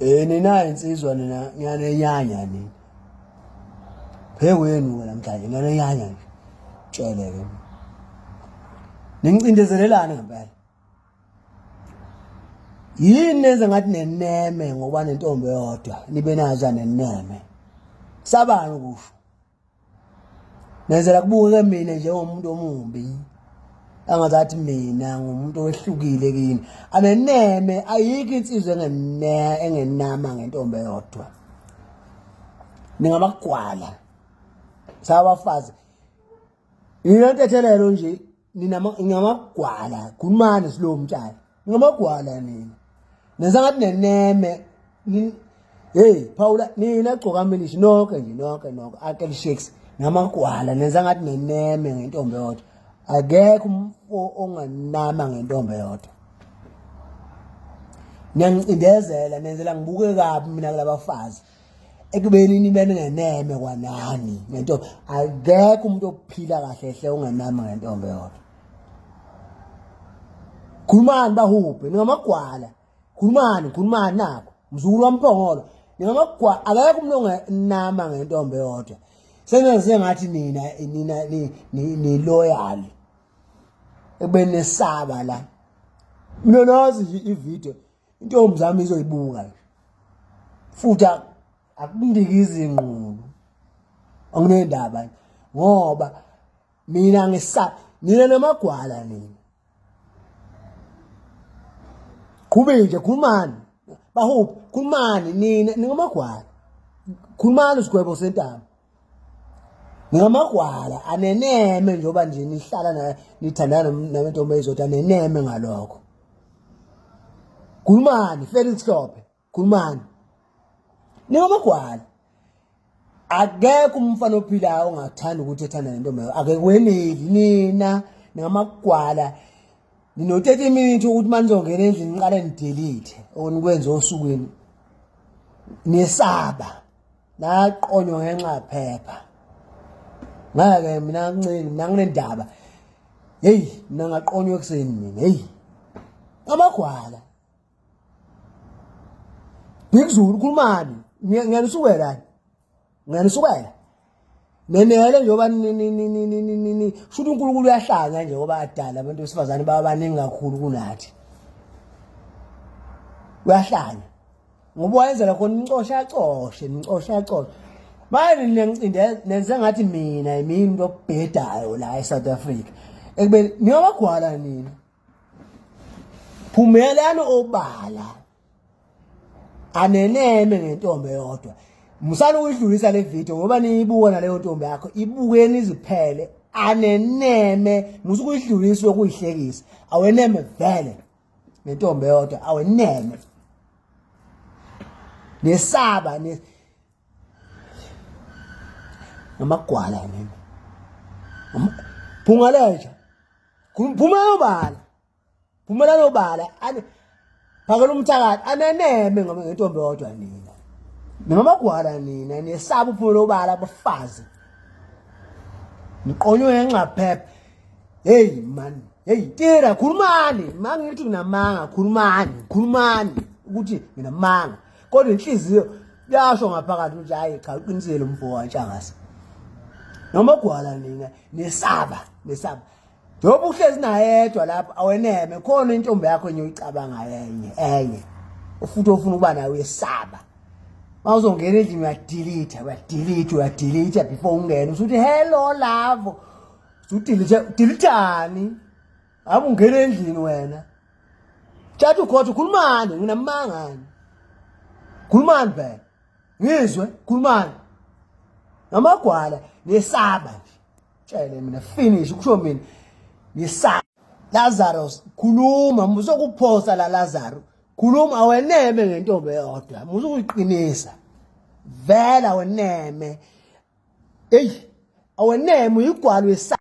Eh nina insizwa nina ngiyanenyanya nina. Phekwenu ke namhlanje ngiyanenyanya nje. Tshele ke. Ningicindezelelani ngempela. Yini nenze ngathi neneme ngoba nentombi eyodwa nibe nazo neneme. Sabani ukusho. Nenzela kubukeke mina njengomuntu omumbi angazathi mina ngumuntu owehlukile kini aneneme ayikho insizwa engene engenama ngentombi eyodwa ningabagwala sabafazi yini ntethelelo nje nina ngamagwala khulumani silowo mtshali ngamagwala nina nenza ngathi neneme hey phawula nina gcoka minishi nonke nje nonke nonke uncle shakes ngamagwala nenza ngathi neneme ngentombi eyodwa akekho umfo onganama ngentombi eyodwa niyangicindezela nenzela ngibuke kabi mina kulabafazi ekubeni nibe ningeneme kwanani ngentombi akekho umuntu ophila kahle hle ongenama ngentombi eyodwa khulumani bahubhe ningamagwala khulumani khulumani nakho mzukulu wamphongolo ningamagwala akekho umuntu ongenama ngentombi eyodwa sengenze sengathi nina nina ni loyal ekubeni nesaba la mina nazi nje ivideo intombi zami izoyibuka nje futhi akundikizi ingqulu anginendaba ngoba mina ngisaba nina namagwala nina qhube nje khulumani bahuphi khulumani nina ningamagwala khulumani isigwebo sentamo ningamagwala aneneme njengoba nje nihlala na nithandana nabentombi eyizodwa aneneme ngalokho khulumani Felix Hlophe khulumani ningamagwala akekho umfana ophilayo ongathanda ukuthi ethanda nentombi yakho akekweneli nina ningamagwala nino-30 minutes ukuthi uma nizongena endlini niqale nidelete onikwenze osukwini nisaba naqonywa ngenxa phepha ngeke mina ngincengi mina nginendaba heyi mina ngaqonywa ekuseni mina heyi amagwala Big Zulu khulumani ngiyanisukela ngiyanisukela nenele njengoba shuthi uNkulunkulu uyahlanya nje ngoba adala abantu besifazane baba baningi kakhulu kunathi uyahlanya ngoba wayenzela khona nicoshe acoshe nicoshe acoshe manje niyangicindeza nenze ngathi mina yimina into obhedayo la eSouth Africa ekubeni niyabagwala nina phumelani obala aneneme ngentombi eyodwa musani ukuyidlulisa le video ngoba niyibuka naleyo ntombi yakho ibukeni iziphele aneneme musa ukuyidlulisa ukuyihlekisa aweneme vele ngentombi eyodwa aweneme nesaba ne ngamagwala nina phunga lenja Phumela obala. Phumela obala. Ani phakela umthakathi aneneme ngoba ngentombi yodwa nina. Ningamagwala nina niyesaba uphumela obala abafazi. Niqonywe ngenxa phepha. Hey man, hey tira khulumani, mangithi nginamanga khulumani, khulumani ukuthi nginamanga. Kodwa inhliziyo yasho ngaphakathi ukuthi hayi cha uqinisile umfo wantshangase. Noma gwala nina nesaba, nesaba. Njengoba uhlezi nayedwa lapho aweneme khona intombi yakho enye uyicabangayo enye enye futhi ofuna ukuba nayo uyesaba. Mawuzongena endlini uyadelete, uyadelete, uyadelete before ungene usuthi hello love. Usudelete, udeletani? Ngabe ungena endlini wena. Thatha ukhotha khulumani nginamangani. Khulumani phela. Ngizwe khulumani. Ngamagwala nesaba nje. Tshele mina finish kusho mina ngisaba Lazarus khuluma musokuphosa la Lazarus khuluma aweneme ngentombi eyodwa musukuyiqinisa vela weneme eyi aweneme uyigwalo wesa